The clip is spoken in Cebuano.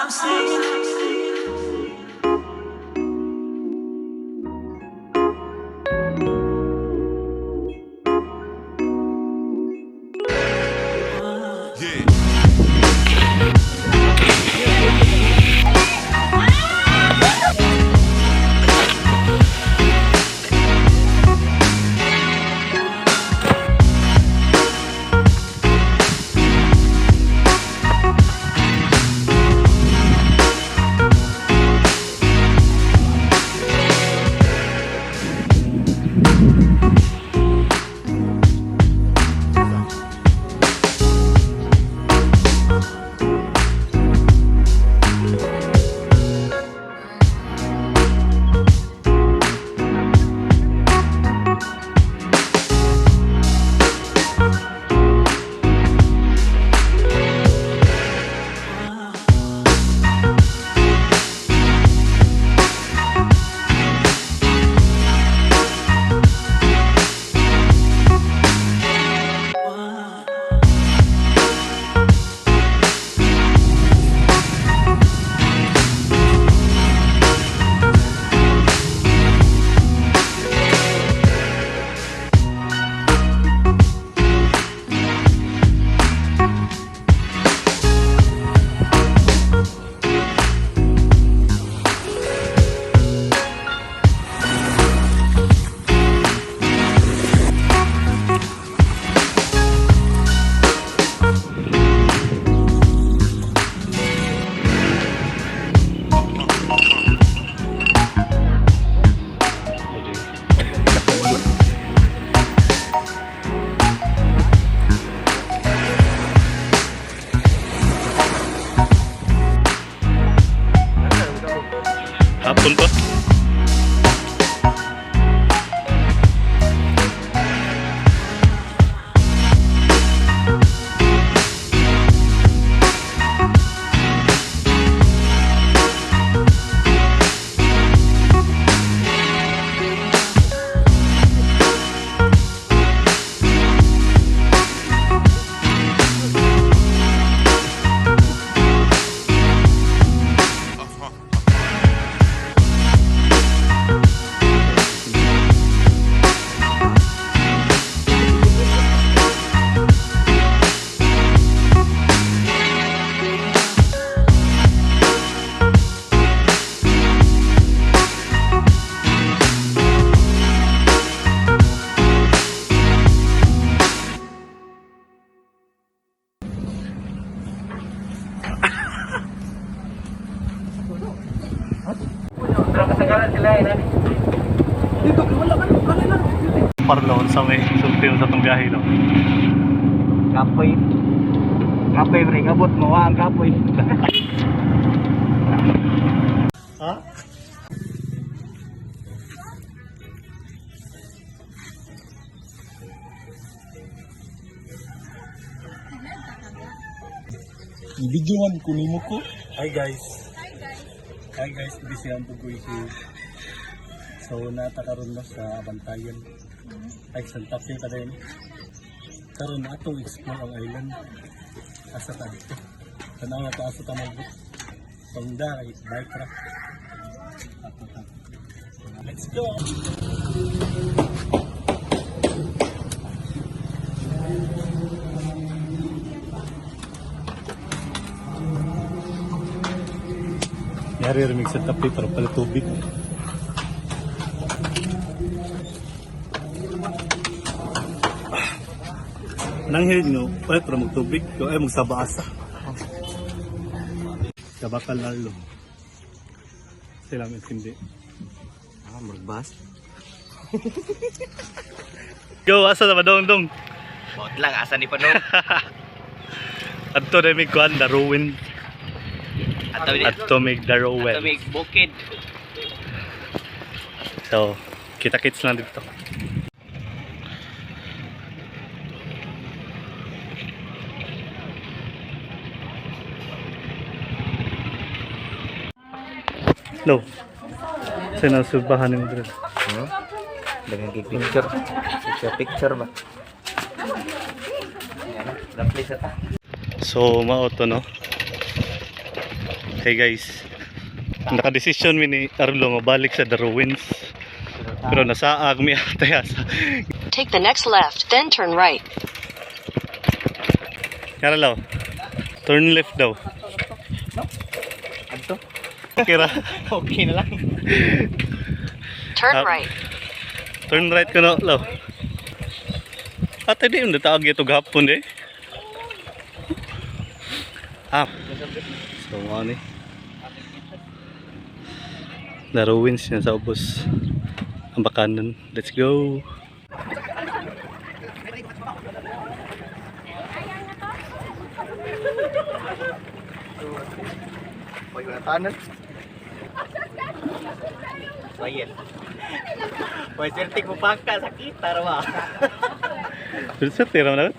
I'm saying. Hapon pa. Parlon sa may sulti sa tong biyahe, no. Kapoy. Kapoy pre, ngabot mo ang kapoy. Ha? Videohan ko nimo ko. Hi guys. Hi guys. Hi guys, busy ang Bugoy here. So nata karon no sa Bantayan. Ay, Santa Fe pa din. Karon atong explore ang island. Asa ta dito. Tanaw ta asa ta mag Pangda kay bike ra. Ato ta. Let's go. Yari rin sa Santa Fe para pala tubig. Nang hilig no, palit para magtubig, ay magsabaasa. Kabakal lalo. Sila ang hindi. Ah, magbas. Go, asa na ba dong dong? Bot lang asa ni Panong. Adto na mig kuan Darwin. Ato Adto mig Darwin. Ato bukid. So, kita-kits lang dito. No. Sinasubahan ni Madrid. Daghang kay picture. Picture picture ba. Yan, lampli sa ta. So, mao to, no. Hey guys, nakadesisyon mi ni Arlo nga balik sa The Ruins. Pero nasaag mi atay asa. Take the next left, then turn right. Kara law. Turn left daw. Adto. Kira, Okay na lang. Turn Ah. right. Turn right ko na law. Ate di yung nataag ito gahapon eh. Ah. So ano ni. The Ruins niya sa ubos. Ang bakanan. Let's go. Hoy, wala tanan. Bayan. Hoy, swerte ko pangka sakit ra ba. Pero sir, tira mo na.